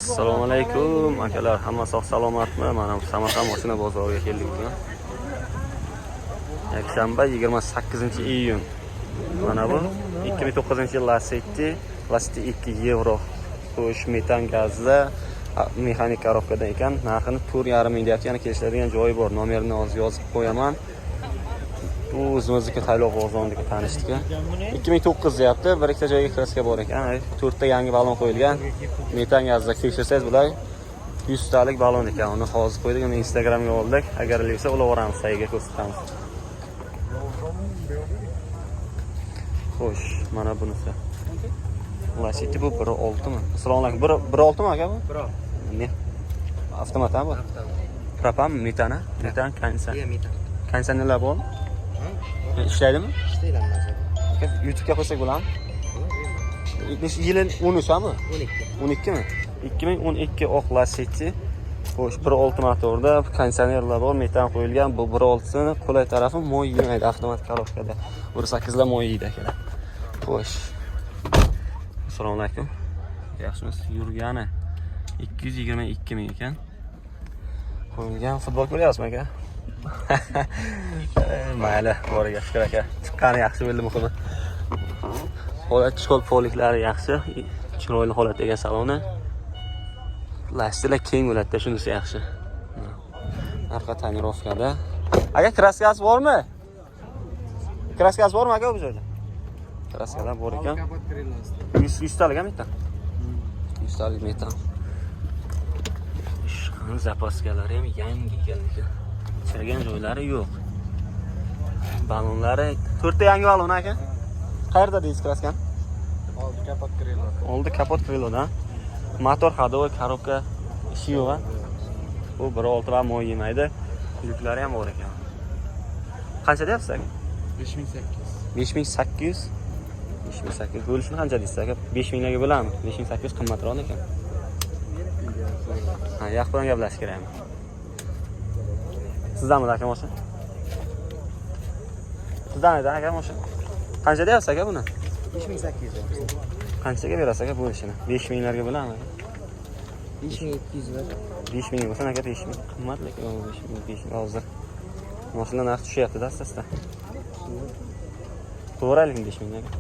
Assalomu alaykum akalar, hamma sog' salomatmi? Mana bu Samarqand mashina bozoriga keldik bugun. Yakshanba, 28-iyun. Mana bu 2009-yil Lacetti, Lacetti 2 Euro. Xo'sh, metan gazda, mexanik korobkadan ekan. Narxini 4,5 ming deyapti, yana kelishadigan joyi bor. Nomerini hozir yozib qo'yaman. Bu o'zimizniki, Tayloq bozorniki, tanishdiki. 2009 deyapti. Bir ikkita joyga краска bor ekan. Ay, to'rtta yangi balon qo'yilgan. Metan gazda tekshirsangiz, bular 100 talik balon ekan. Uni hozir qo'ydik, uni Instagramga oldik. Agar bo'lsa, ulavoramiz, tagiga ko'rsatamiz. Xo'sh, mana bunisi. Lacetti bu 1.6 mi? Assalomu alaykum. 1.6 mi, aka, bu? 1.6. Ne? Avtomat bu? Propan, metana, metan, konditsioner. Iya, metan. Konditsionerlar bormi? Ishlaydimi? Ishlaydi hammasi. Aka, YouTube'ga qo'ysak bo'ladimi? Necha yili, 13 mi? 12. 12 mi? 2012 oq Lacetti. Xo'sh, 1.6 motorda, konditsionerlar bor, metan qo'yilgan. Bu 1.6 sini qulay tarafi, moy yemaydi avtomat korobkada. 1.8 lar moy yeydi, akalar. Xo'sh. Assalomu alaykum. Yaxshimisiz? Yurgani 222 ming ekan. Qo'yilgan. Futbol ko'ryapsizmi, aka? Mayli, boriga shukur, aka. Chiqqani yaxshi bo'ldi, muhimi. Holat чехол, poliklari yaxshi, chiroyli holatda ekan saloni. Lastiklar keng bo'ladida, shunisi yaxshi. Arqa тонировка da. Aka, краска si bormi? Краска si bormi, aka, bu joyda? Краска lar bor ekan. 100 yuztalik ham metan. 100 talik metan. Ishqani запаска lari ham yangi ekan lekin. Chirgan joylari yo'q. Balonlari, to'rtta yangi balon, aka. Qayerda deysiz краска ni? Oldi kapot, крыло. Oldi kapot, крыло dan. Motor ходовой, коробка ishi yo'q, a? Bu 1.6 va moy yemaydi. Lyuklari ham bor ekan. Qancha deyapsiz, aka? 5800. 5800. 5800 bo'lishini qancha deysiz, aka? 5000 larga bo'ladimi? 5800 qimmatroq ekan. Ha, yoq bilan gaplashish kerakmi? Sizdanmi, aka, mashina? Sizdan edi, aka, mashina. Qancha deyapsiz, aka, buni? 5800. Qanchaga berasiz, aka, bo'lishini? 5000 larga bo'ladimi? 5200 bor. 5000 bo'lsa, aka, 5000 qimmat, lekin 5000, 5000 hozir. Mashina narxi tushyapti-da asta-asta. To'g'ri, 5000, aka.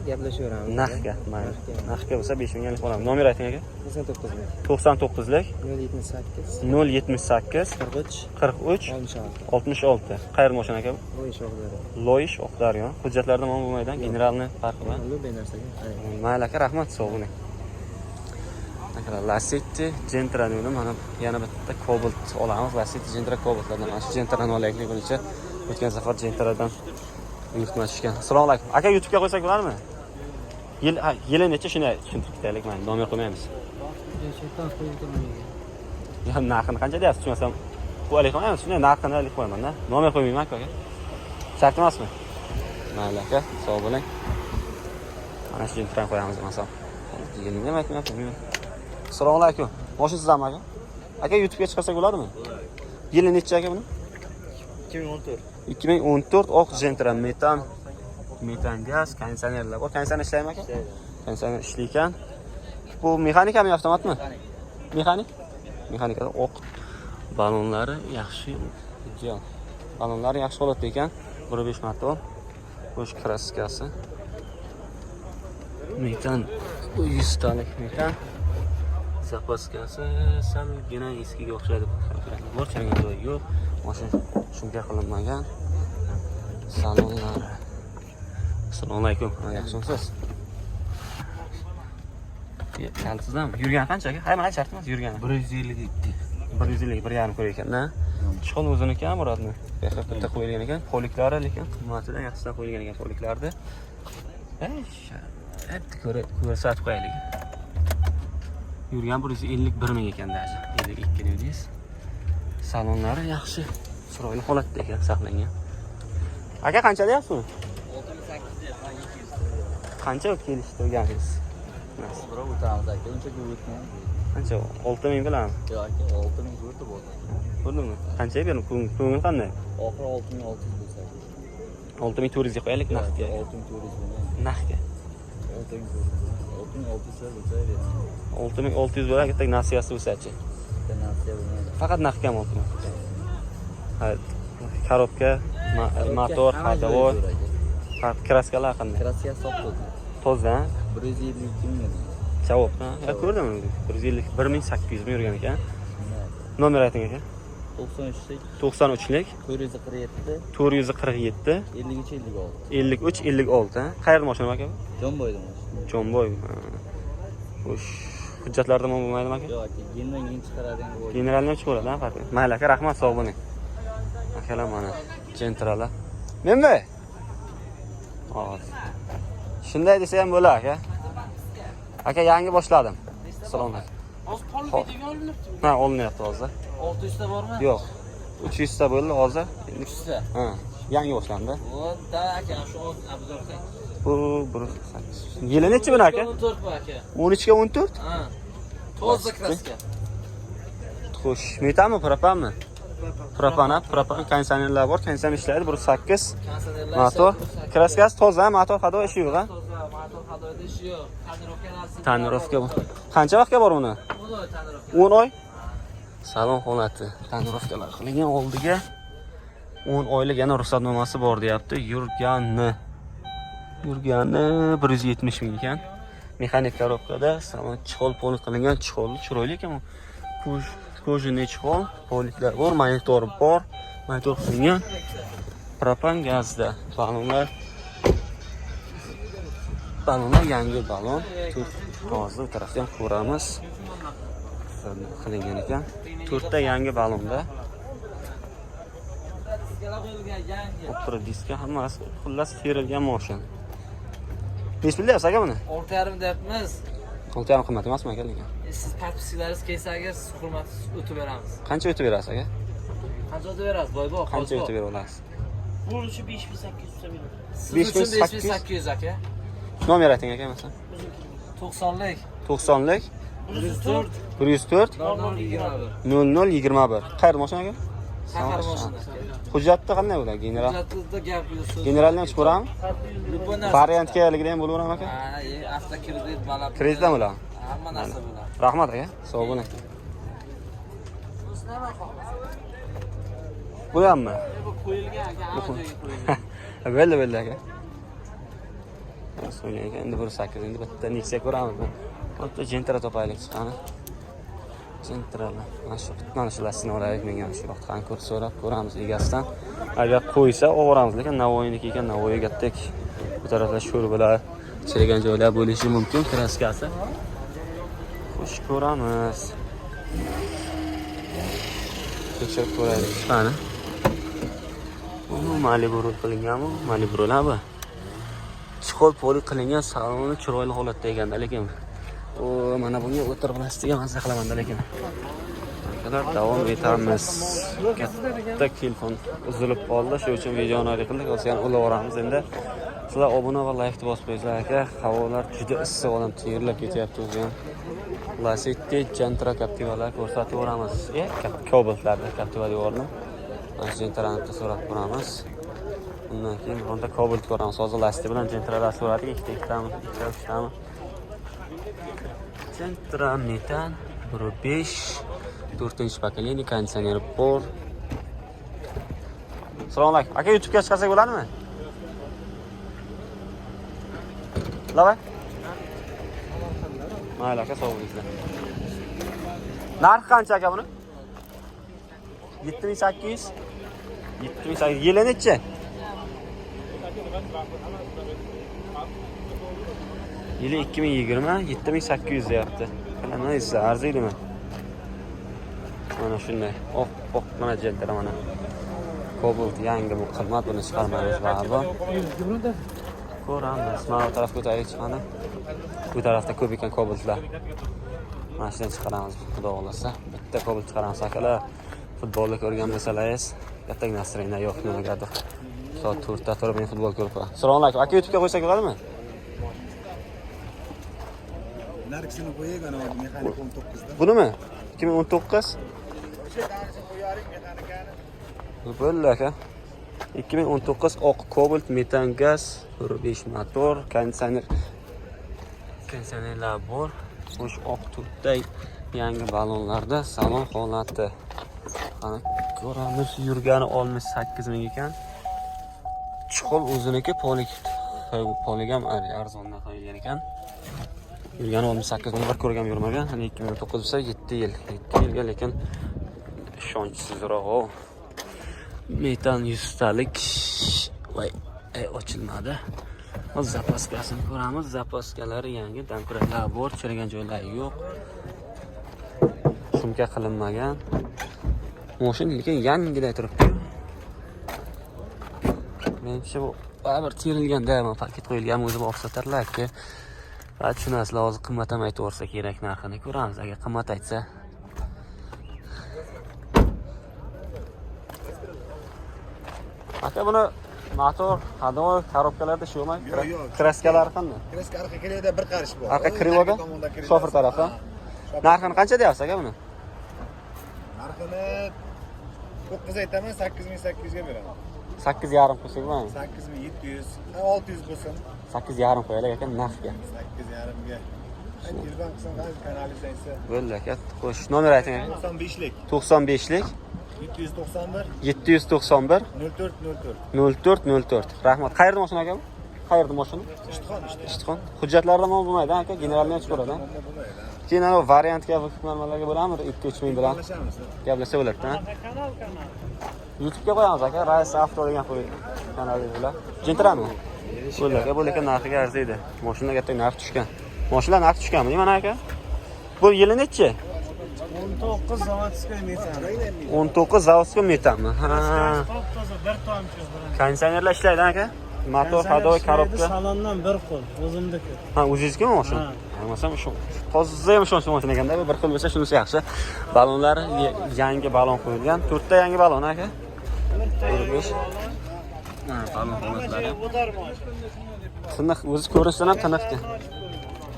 Gaplashaveramiz. Narxga, mayli. Narxga bo'lsa, 5000 ga olamiz. Nomer ayting, aka. 99. 99lik. 078. 078. 43. 43. 66. 66. Qayerda mashina, aka bu? Loyish, Oqdaryo. Loyish, Oqdaryo. Hujjatlarda muammo bo'lmaydi, генеральный farqi bor. Любой narsaga. Mayli, aka, rahmat, sog' bo'ling. Akalar, Lacetti Gentrani uni mana yana bitta Cobalt olamiz. Lacetti Gentra, Cobaltlardan mana shu Gentrani olaylik birinchi. O'tgan safar Gentradan buyurtma tushgan. Assalomu alaykum. Aka, YouTube'ga qo'ysak bo'ladimi? Yil, ha, yili necha, shuni tushuntirib ketaylik, mayli, nomer qo'ymaymiz. Ya, narxini qancha deyapsiz, tushunmasam bu alik qilmaymiz, shunday narxini alik qo'yaman-da. Nomer qo'ymayman, aka. Shart emasmi? Mayli, aka, sog' bo'ling. Mana shu Gentrani qo'yamiz masalan. Yilini ham aytmayapti, bilmayman. Assalomu alaykum. Mashina sizdanmi, aka? Aka, YouTube'ga chiqarsak bo'ladimi? Yili necha, aka, buni? 2014. 2014 oq Gentra, metan, metan gaz, konditsionerlar bor. Konditsioner ishlaydimi, aka? Konditsioner ishli ekan. Bu mexanikami, avtomatmi? Mexanik. Mexanikada oq balonlari yaxshi, ideal. Balonlari yaxshi holatda ekan. 1.5 motor. Xo'sh, краска si. Metan, bu 100 talik metan. Запаска si salgina eskiga o'xshaydi. Bor, changga joyi yo'q. Mashina шумка qilinmagan. Salonlari. Assalomu alaykum. Ha, yaxshimisiz? Kalsizmi? Yurgani qancha, aka? Hay, mayli, shart emas yurgani. 152. 150, 1,5 ko'ra ekanda. Чехол o'ziniki ham, Murodni. Bu yoqqa bitta qo'yilgan ekan. Poliklari lekin qimmatidan yaxshisidan qo'yilgan ekan poliklarni. Ey, bitta ko'rsatib qo'yaylik. Yurgan 151 ming ekan даже. 52 dedingiz. Salonlari yaxshi, chiroyli holatda ekan, saqlangan. Aka, qancha deyapsiz uni? 6800. Qancha kelishtirganingiz? Birov o'tamiz, aka, uncha ko'p o'tmaymiz. Qancha? 6 ming bilan. Yo'q, aka, 6400 bo'ldi. Bo'ldimi? Qanchaga berdim? Ko'ngil qanday? Oxiri 6600 bo'lsa, aka. 6400 ga qo'yaylik naqdga. 6400 bo'lmaydi. Naqdga. 6400 bo'lmaydi. 6600 bo'lsa beraman. 6600 bo'ladi, bitta nasiyasi bo'lsa-chi. Bitta nasiya bo'lmaydi. Faqat naqd ham 6600. Ha, korobka, motor, ходовой, краска lar qanday? Краска top toza. Toza, ha? 152 ming yurgan. Javob, ha? Ya ko'rdim, 151 800 ming yurgan ekan. Nomer ayting aka. 93lik 93lik 447 447 53 56. 53 56, ha? Qayerda mashina aka bu? Jomboyda mashina. Jomboy. Ha. Xo'sh, hujjatlarda muammo bo'lmaydimi aka? Yo'q aka, gendan keyin chiqaradigan bo'ldi. Generalni ham chiqaradi, ha, farqi. Mayli aka, rahmat, sog' bo'ling. Akalar, mana Gentralar. Menmi? Hozir. Shunday desa ham bo'ladi aka. Aka, yangi boshladim. Assalomu alaykum. Hozir pol Hop. videoga olinibdi. Ha, olinyapti hozir. 600 ta bormi? Yo'q. 300 ta bo'ldi hozir. Endi 300 ta. Ha, yangi boshlandi. Da aka, shu обзор qiling. Bu 1.8. Yili nechi buni aka? 14 bu aka. 13 ga 14? Ha. Toza краска. Xo'sh, metanmi, propanmi? Propan, ha, propan, konditsionerlar bor, konditsioner ishlaydi, 1.8. Konditsionerlar Motor, ishlaydi. краска si toza, motor ходовой ishi yo'q, ha? Toza, motor ходовой da ishi yo'q. Тонировка narsa. Тонировка. Qancha vaqtga bor uni? 10 oy тонировка. 10 oy. Salon holati, тонировка lar qilingan, oldiga 10 oylik yana ruxsatnomasi bor deyapti. Yurgani 170 ming ekan. Mexanik korobkada salon чехол pol qilingan, чехол chiroyli ekan. Кожаный чехол, poliklar bor, monitor bor, monitor qilingan. Propan gazda. Ballonlar yangi ballon. To'rt hozir u tarafda ham ko'ramiz. Qilingan ekan. To'rtta yangi ballonda. Diskalar qo'yilgan yangi. Opera diska hammasi, xullas, terilgan mashina. Nechi pul deyapsiz aka buni? 6,5 deyapmiz. 6,5 qimmat emasmi aka lekin? Siz подписка laringiz kelsa agar, siz hurmatsiz o'tib beramiz. Qancha o'tib berasiz aka? Qancha o'tib berasiz, boybo? Qancha o'tib bera olasiz? Bo'lishi 5800 ta beradi. Siz 5800 uchun 5800 aka. Nomer ayting aka masalan. 90lik 90lik 104 104 00 21. 00 21. Qayerda mashina aka? Shahar mashina. Hujjatda qanday bo'ladi? General. Hujjatida gap yo'q. So'z. Generalni ham chiqarammi? Любой narsa. Variantga ham bo'laveradimi aka? Ha, avtokredit bo'ladi. Kreditdan bo'ladi. Hamma narsa bo'ladi. Rahmat aka, sog' bo'ling. Nima xohlasan? Bu hammi? Bu qo'yilgan aka, hamma joyga qo'yilgan. Bo'ldi, bo'ldi aka. So'ng aka, endi 1.8, endi bitta Nexia ko'ramiz. Bitta Gentra topaylik chiqani. Gentralar. Mana shu Lastini olaylik menga shu vaqt qani ko'rib so'rab ko'ramiz egasidan. Agar qo'ysa olamiz, lekin Navoiyniki ekan, Navoiyga tek bu taraflar sho'r bilan chirigan joylar bo'lishi mumkin краска si. Xo'sh, ko'ramiz. Tekshirib ko'raylik qani. Bu Malibu rul qilinganmi? Malibu rul bu. Чехол poli qilingan, saloni chiroyli holatda ekanda lekin. O, mana bunga o'tirib Lastiga mazza qilamanda lekin. Akalar, davom etamiz. Katta telefon uzilib qoldi. Shu uchun videoni qildik. Hozir yana ulaveramiz endi. Sizlar obuna va laykni bosib qo'yinglar aka. Havolar juda issiq, odam terlab ketyapti o'zi ham. Lasetti, Gentra, Captivalar ko'rsatib yuboramiz. Cobaltlarni, Captiva deyordim. Mana shu Gentrani bitta so'rab ko'ramiz. Undan keyin bironta Cobalt ko'ramiz. Hozir Lacetti bilan Gentralar so'radik, ikkita ikkitami, ikkita uchtami. Gentra metan 1.5 to'rtinchi поколение, konditsioner bor. Assalomu alaykum. Aka, YouTube'ga chiqarsak bo'ladimi? Давай. Mayli aka, sog' bo'linglar. Narxi qancha aka buni? 7800. 7800. Yili nechi? Yili 2020, 7800 deyapti. Nima deysiz, arziydimi? Mana shunday. Oq oq mana Gentra mana. Cobalt yangi, bu qimmat, buni chiqarmaymiz baribir. Ko'ramiz. Mana bu tarafga o'taylik qani. Bu tarafda ko'p ekan Cobaltlar. Mana shundan chiqaramiz, xudo xohlasa. Bitta Cobalt chiqaramiz akalar. Futbolni ko'rgan bo'lsangiz, ertaga настроение yo'q nimagadir. Soat 4 da turib men futbol ko'rib qo'yaman. Assalomu alaykum. Aka, YouTube'ga qo'ysak bo'ladimi? Narxini qo'yaylik, ana mexanik 19 da. Bunimi? 2019. Bo'ldi aka. 2019 oq Cobalt metan gaz 1.5 motor, konditsioner. Konditsionerlar bor. Xo'sh, oq to'rtta yangi balonlarda salon holati. Ana ko'ramiz, yurgani 68 ming ekan. Chuqul o'ziniki, polik polik ham arzondan qo'yilgan ekan. Yurgani 68 ming, bir ko'rgan yurmagan. Hani 2009 bo'lsa 7 yil. 7 yilga lekin ishonchsizroq. Metan 100 talik. Voy, ochilmadi. Hozir zapaskasini ko'ramiz. Zapaskalari yangi, domkratlar bor, chirigan joylari yo'q. Sumka qilinmagan. Mashina lekin yangiday turibdi. Menimcha bu baribir terilganda ham paket qo'yilgan o'zi olib sotarlar-ki. Va tushunasizlar, hozir qimmat ham aytib yuborsa kerak narxini ko'ramiz. Agar qimmat aytsa. Aka buni motor, ходовой, korobkalarda shu mi? Yo'q, yo'q. Kraskalari qanday? Kraska arqa krivoda bir qarish bor. Arqa krivoda? Shofir tarafi. Narxini qancha deyapsiz aka buni? Narxini 9 aytaman, 8800 ga beraman. 8,5 qo'ysak bo'ladi. 8700, 600 bo'lsin. 8,5 qo'yaylik aka narxga. 8,5 ga. Telefon qilsam qaysi kanalingiz aytsa. Bo'ldi aka. Xo'sh, nomer ayting aka. 95lik 95lik 791 791 04 04. 04 04. Rahmat. Qayerda mashina aka bu? Qayerda mashina? Ishtixon, Ishtixon. Ishtixon. Hujjatlarda muammo bo'lmaydi aka, generalni chiqaradi. Muammo bo'lmaydi. Keyin ana variantga nimalarga bo'ladimi? 2-3 ming bilan Gaplashamiz. gaplashsa bo'ladi-da. YouTube'ga qo'yamiz aka, Rais Avto degan qo'y kanalingiz bilan. Jentrami? Bo'ldi aka, bu lekin narxiga arziydi. Mashina katta narx tushgan. Mashina narxi tushganmi mana aka? Bu yili nechi? 19 заводской metan. 19 заводской metanmi? Ha. Top-toza bir tomchi. Konditsionerlar ishlaydi aka? Motor, ходовой, korobka. Salondan bir qo'l, o'zimniki. Ha, o'zingiznikimi mashina? Bo'lmasam shu toza ham ishonchli mashina ekanda, bir xil bo'lsa shunisi yaxshi. Balonlar yangi balon qo'yilgan. 4 ta yangi balon aka. 4-5. Ha, balon holatlari. Tiniq, o'zi ko'rinishdan ham tiniq ekan.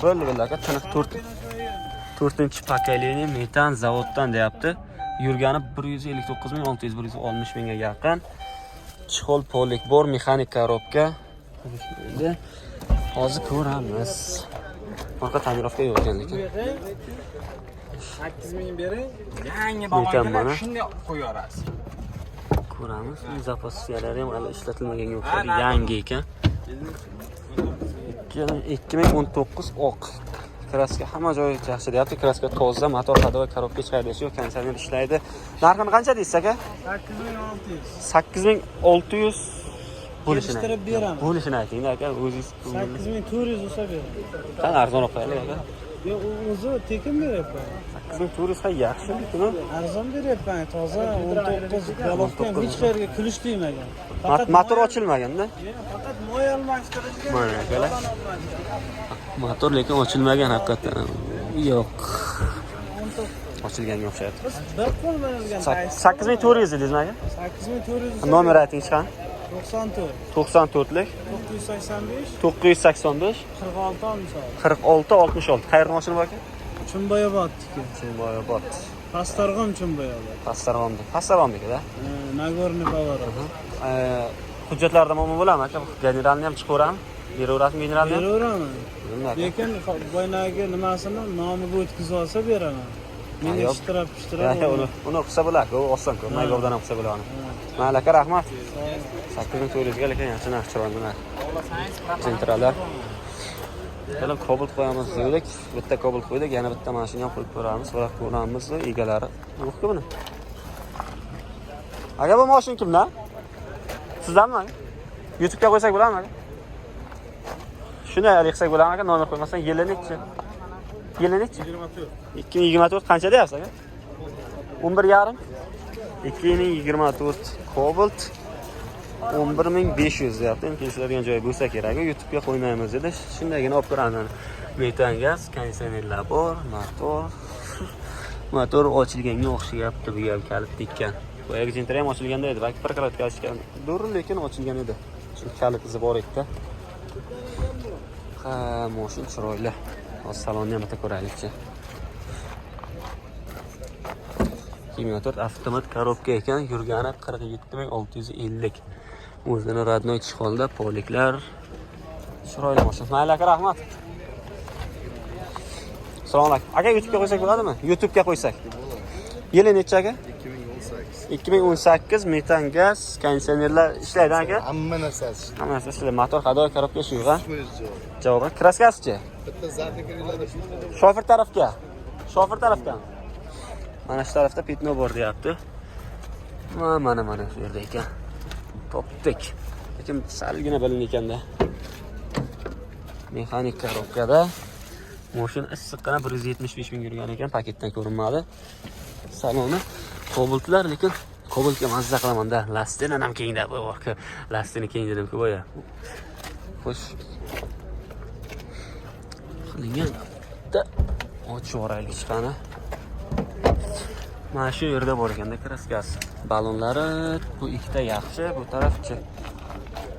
Bo'ldi, bo'ldi aka, tiniq 4. 4-chi pokoleniya metan zavoddan deyapti. Yurgani 159 600, 160 mingga yaqin. Chexol polik bor, mexanik korobka. Endi hozir ko'ramiz. Orqa tonirovka yo'q ekan lekin. 8 ming bering. Yangi Metan mana. shunday qo'yib yuborasiz. Ko'ramiz. Zapaskalari ham hali ishlatilmaganga o'xshaydi. Yangi ekan. 2019 oq. Kraska hamma joyi yaxshi deyapti. Kraska toza, motor, ходовой, korobka hech qayerda yo'q, konditsioner ishlaydi. Narxini qancha deysiz aka? 8600. 8600 bo'lishini. Kelishtirib beramiz. Bo'lishini ayting aka, o'zingiz. 8400 bo'lsa beraman. Qani arzonroq qo'yaylik aka. Yo'q, o'zi tekin beryapman. 8400 ha yaxshi, lekin Arzon beryapman, toza 19 golovka ham hech qayerga kulish tegmagan. Motor ochilmaganda. Faqat moy almashtirilgan. Mana akalar. Motor lekin ochilmagan haqiqatan. Yo'q. Ochilganga o'xshayapti. Biz bir qo'l minilgan. 8400 dedingizmi aka? 8400. Nomer aytingchi qani? 94 94lik 985 985 46 66. 46 66. Qayerda mashina bu aka? Chumboyobodniki. Chimboyobod. Pastdarg'om Chumboyobod. Pastdarg'omda. Pastdarg'omnikida. Nagorniy поворот. Hujjatlarda muammo bo'ladimi aka? Generalni ham chiqaverami? Beraverasizmi generalni ham? Beraveraman. Bilmadim aka. Lekin boyagi nimasini nomiga o'tkazib olsa beraman. Menga Yo'q. ishtirab ishtirab. Ya, uni qilsa bo'ladi, u oson-ku. Maygovdan ham qilsa bo'ladi. Mayli aka, rahmat. 8400 ga lekin yaxshi narx chiroyli narx. Sentrallar. Keling, Cobalt qo'yamiz dedik. Bitta Cobalt qo'ydik, yana bitta mashina ham qo'yib ko'ramiz, so'rab ko'ramiz, egalari yo'q-ku buni. Aka, bu mashina kimdan? Sizdanmi aka? YouTube'ga qo'ysak bo'ladimi aka? Shuni qilsak bo'ladimi aka? Nomer qo'ymasdan yili nechi? Yili nechi? 24. 2024 qancha deyapsiz aka? 11,5. 2024 Cobalt 11500 deyapti. Endi kelishadigan joyi bo'lsa kerak. YouTube'ga qo'ymaymiz dedi. Shundagina olib ko'ramiz. Metan gaz, konditsionerlar bor, motor. Motor ochilganga o'xshayapti, bu ham kalit tekkan. Boyagi Gentra ham ochilganda edi, balki prokuratka ochgandir, lekin ochilgan edi. Chunki kalit izi bor edi. Ha, mashina chiroyli. Hozir salonni ham bitta ko'raylikchi. 2024 avtomat korobka ekan, yurgani 47650. O'zini rodnoy chexolda, poliklar chiroyli mashina. Mayli aka, rahmat. Assalomu alaykum. Aka, YouTube'ga qo'ysak bo'ladimi? YouTube'ga qo'ysak. Yili necha, aka? 2018. 2018, metan gaz, konditsionerlar ishlaydi, aka? Hamma narsasi ishlaydi. Hamma narsa ishlaydi. Motor, ходовой, коробка shu, ha? Yo'q. Javobi. Краска sichi? Bitta задний крыло da Shofir tarafga. Shofir tarafdan. Mana shu tarafda пятно bor deyapti. Mana shu yerda ekan. Topdik. Lekin salgina bilin ekanda. Mexanik коробка da mashina issiqqina 175 ming yurgan ekan, paketdan ko'rinmadi. Saloni Cobaltlar, lekin Cobaltga mazza qilaman-da. Lastini ham kengda bu borku. Lastini keng dedim-ku boya. Xo'sh. Qilingan. Bitta ochib yuboraylik chiqani. Mana shu yerda bor ekanda краска si. Balonlari bu ikkita yaxshi, bu tarafchi.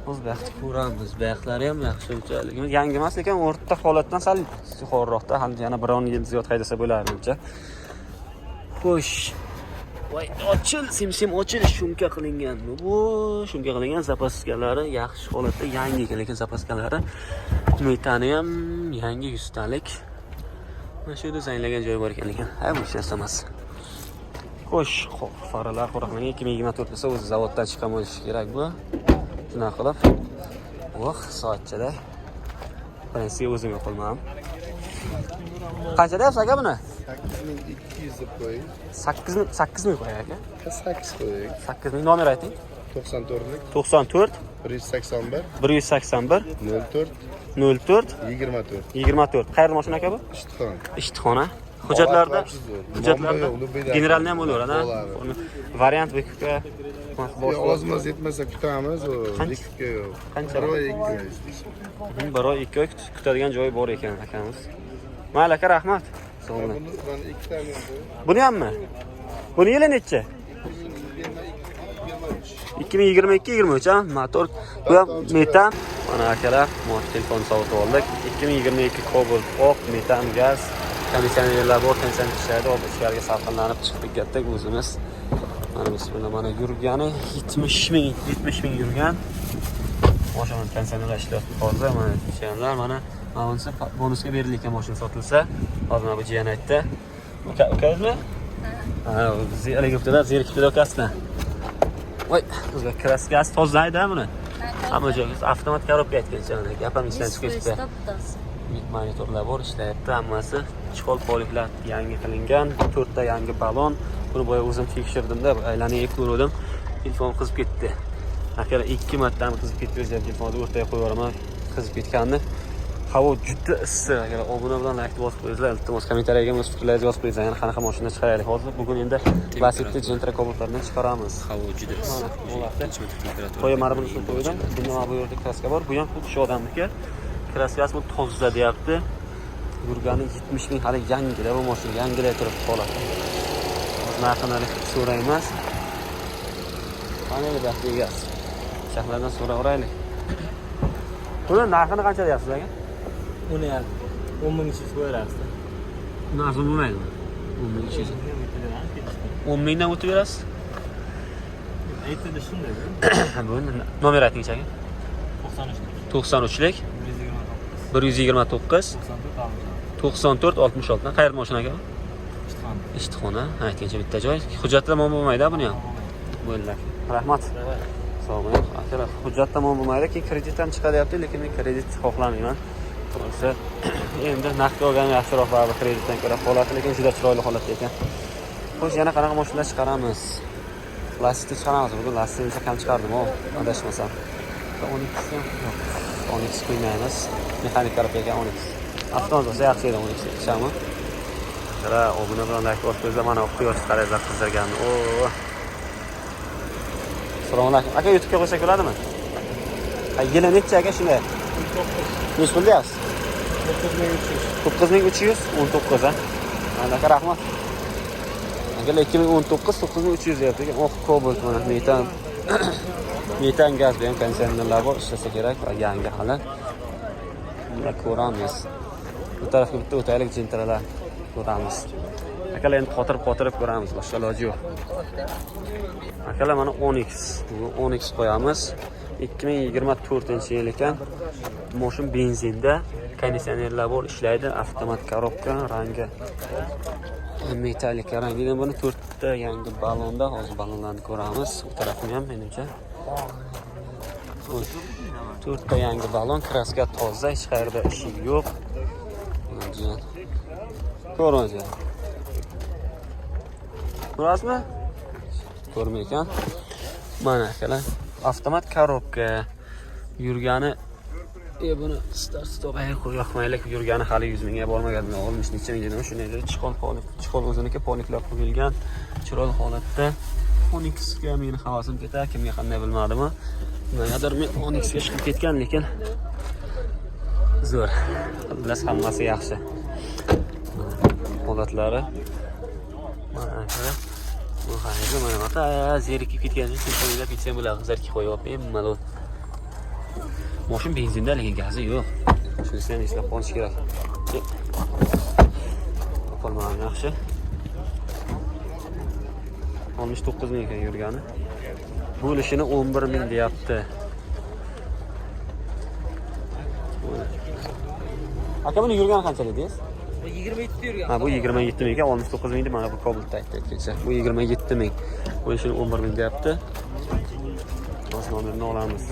Hozir bu yoqni ko'ramiz. Bu yoqlari ham yaxshi unchalik. Yangi emas, lekin o'rta holatdan sal yuqoriroqda, hali yana biron yil ziyod haydasa bo'lar menimcha. Xo'sh. Voy, ochil, sim-sim ochil, шумка qilingan. Bu шумка qilingan, запаска lari yaxshi holatda, yangi ekan, lekin запаска lari, metani ham yangi yuztalik. Mana shu yerda zanglagan joyi bor ekan lekin. Ha, bu hech narsa emas. Xo'sh, xo'p, faralar qo'raqlangan 2024 desa o'zi zavoddan chiqqan bo'lishi kerak bu. Shunaqa qilib. Voh, soatchada. Birinchisiga o'zim yo'qolmam. Qancha deyapsiz, aka, buni? 8200 deb qo'ying. 8 ming, 8 ming qo'yay, aka. 8 qo'ying. 8 ming. Nomer ayting. 94lik 94 181 181 04 04 24. 24. Qayerda mashina, aka, bu? Ishtixon. Ishtixona. Hujjatlarda Holat zo'r. hujjatlarda Muammo yo'q, любой da. Generalni ham bo'laveradi. Bo'ladi. Variant выкуп ga. Ozmoz yetmasa kutamiz, u Qancha? выкуп ga yo'q. Qancha? Bir oy, 2 oy. Bir oy, 2 oy kutadigan joyi bor ekan akamiz. Mayli, aka, rahmat. Sog' bo'ling. Buni mana ikkitani endi. Buni hammi? Buni yili nechi? 2022 2022 23, ha? Motor bu ham metan. Mana, akalar, motor telefon sovutib oldik. 2022 Cobalt oq, metan gaz, konditsionerlar bor, konditsioner ishlaydi. Hozir ichkariga salqinlanib chiqdik, ketdik o'zimiz. Mana, bismillah, mana yurgani 70 ming, 70 ming yurgan. Mashina konditsionerlar ishlayapti hozir. Mana jiyanlar, mana bunisi bonusga berilayotgan mashina sotilsa. Hozir mana bu jiyan aytdi. Uka, ukangizmi? Ha, haligi zerikibdi ukasidan. Voy, o'zbek краска si tozaydi buni. Hamma joyi avtomat коробка aytgancha, mana gap ham esdan chiqib ketdi. Monitorlar bor, ishlayapti hammasi. Чехол poliklar yangi qilingan, to'rtta yangi balon. Buni boya o'zim tekshirdimda, aylanib ko'rdim. Telefon qizib ketdi. Akalar, ikki marta ham qizib ketdi, o'zi ham telefonni o'rtaga qo'yib yuboraman qizib ketganini. Havo juda issiq. Akalar, obuna bilan laykni bosib qo'yinglar. Iltimos, kommentariyaga o'z fikrlaringizni yozib qo'yinglar. Yana qanaqa mashina chiqaraylik hozir? Bugun endi Lacetti, Gentra, Cobaltlardan chiqaramiz. Havo juda Mana, issiq. bo'ladi. Ikkinchi marta temperatura. Qo'ya, mana bunisini qo'ydim. Bunda mana bu yerda краска bor. Bu ham xuddi shu odamniki. Краска si bu toza deyapti. Yurgani 70 ming, hali yangida bu mashina, yangilay turibdi holatda. Hozir narxini so'raymiz. Qani baxtli egasi. Shahlardan so'raveraylik. Buni narxini qancha deyapsiz, aka? Uni ham 10 300 qo'yarasiz. Uni arzon bo'lmaydimi? 10 300. 10 mingdan o'tib berasiz? Aytdi shunday. Bu nomer aytingchi, aka. 93 93lik 129 129 94 94 66. Qayerda mashina, aka? Ishtixon. Ishtixona, ha, aytgancha bitta joy. Hujjatlar muammo bo'lmaydi buni ham. Bo'ldi. Rahmat. Sog' bo'ling. Akalar, hujjatda muammo bo'lmaydi, keyin kredit ham chiqaryapti, lekin men kredit xohlamayman. To'g'risi, endi naqdga olgan yaxshiroq baribir kreditdan ko'ra holati, lekin juda chiroyli holatda ekan. Xo'sh, yana qanaqa mashinalar chiqaramiz? Lacetti chiqaramiz bugun. Lacetti uncha kam chiqardim, o, adashmasam. Onix yo'q. Onix qo'ymaymiz. Mexanik коробка ekan Onix. Avtomat bo'lsa yaxshi edi Onix ishami. Qara, obuna bilan layk bosib qo'yinglar, mana quyosh qaranglar qizdirganini. O. Assalomu alaykum. Aka, YouTube'ga qo'ysak bo'ladimi? Ha, yili necha, aka, shunday? Nechi pul deyapsiz? 9300. 9300, 19, ha. Mana, aka, rahmat. Akalar, 2019 9300 deyapti ekan. Oh, Cobalt, mana metan. Metan gaz, bu ham konditsionerlar bor, ishlasa kerak va yangi hali. Buni ko'ramiz. Bu tarafga bitta o'taylik, Gentralar ko'ramiz. Akalar, endi qotirib qotirib ko'ramiz, boshqa iloji yo'q. Akalar, mana Onix. Bugun Onix qo'yamiz. 2024-yil ekan. Moshin benzinda, konditsionerlar bor, ishlaydi, avtomat korobka, rangi metallika rangida. Buni 4 ta yangi ballonda, hozir ballonlarni ko'ramiz. U tarafini ham menimcha. 4 ta yangi ballon, kraska toza, hech qayerda ishi yo'q. Ko'ramiz. Ko'rasizmi? Ko'rmay ekan. Mana akalar, avtomat korobka yurgani buni start stop ay qo'ymaylik, yurgani hali 100 mingga bormagan, 60 necha ming dedim, shunday dedi. Chiqol polik, chiqol o'ziniki, poliklar qo'yilgan, chiroyli holatda. Onixga meni havasim ketar, kimga qanday bilmadim. Nimagadir men Onixga chiqib ketgan, lekin zo'r. Xullas hammasi yaxshi. Holatlari. Mana akalar. Bu qayerda mana bunaqa zerikib ketgan, telefonga ketsam bo'ladi, zerikib qo'yib, bemalol. Moshin benzinda, lekin gazi yo'q. Shunisini ham eslab qolish kerak. Topolmagan yaxshi. 69 ming ekan yurgani. Bo'lishini 11 ming deyapti. Aka, buni yurgani qancha dedingiz? Bu 27 yurgan. Ha, bu 27 ming ekan, 69 ming deb mana bu Cobalt aytdi kecha. Bu 27 ming. Bo'lishini 11 ming deyapti. Hozir nomerini olamiz.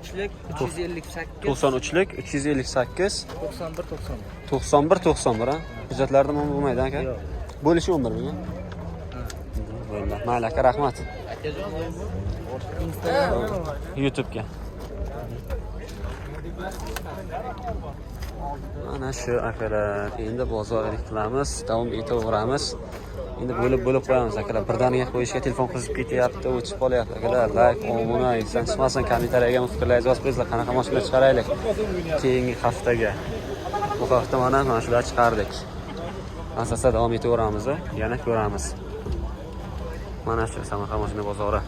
93lik 358 93lik 358 91 91. 91 91 ha. Hujjatlarda muammo bo'lmaydi aka. Bo'lishi 11 ming. Bo'ldi. Mayli aka, rahmat. YouTube'ga. Mana shu akalar, endi bozorlik qilamiz, davom etaveramiz. Endi bo'lib-bo'lib qo'yamiz akalar. Birdaniga qo'yishga telefon qizib ketyapti, o'chib qolyapti akalar. Like, obuna, esdan chiqmasin, kommentariyaga ham fikrlaringizni yozib qo'yinglar, qanaqa mashina chiqaraylik keyingi haftaga. Bu hafta mana shular chiqardik. Asosda davom etaveramiz, yana ko'ramiz. Mana shu Samarqand mashina bozori.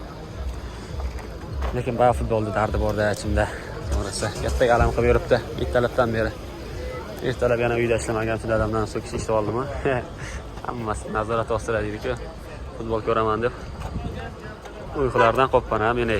Lekin baya futbolda dardi borda ichimda. To'g'risi, katta alam qilib yuribdi ertalabdan beri. Ertalab yana uyda ishlamagan uchun dadamdan so'kish eshitib oldim. Hammasi nazorat ostida deydi-ku. Futbol ko'raman deb. Uyqulardan qoppan ha meni.